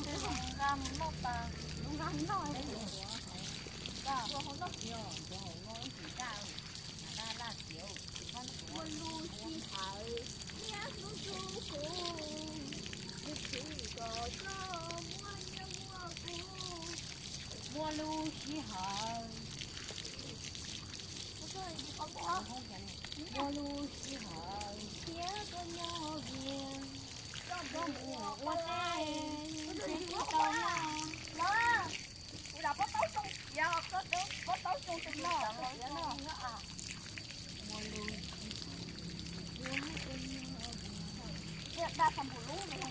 Nqa mus noj tas, nqa mus noj. Nqa mus noj kiag, nqa mus noj ib ntsis daj, daj laj tiav. Muaj lub sij hawm thiab hnub ntsuj kuv, nws khwv kom txog muaj nyiaj muaj kub. Muaj lub sij hawm, muaj lub sij hawm thiab koj nyob vias, koj mus ua teb, ntshe koj tau noj. Kuv zam pob taub xyoo tiav, koj pob taub xyoo tus no. Daj tha npus lub li.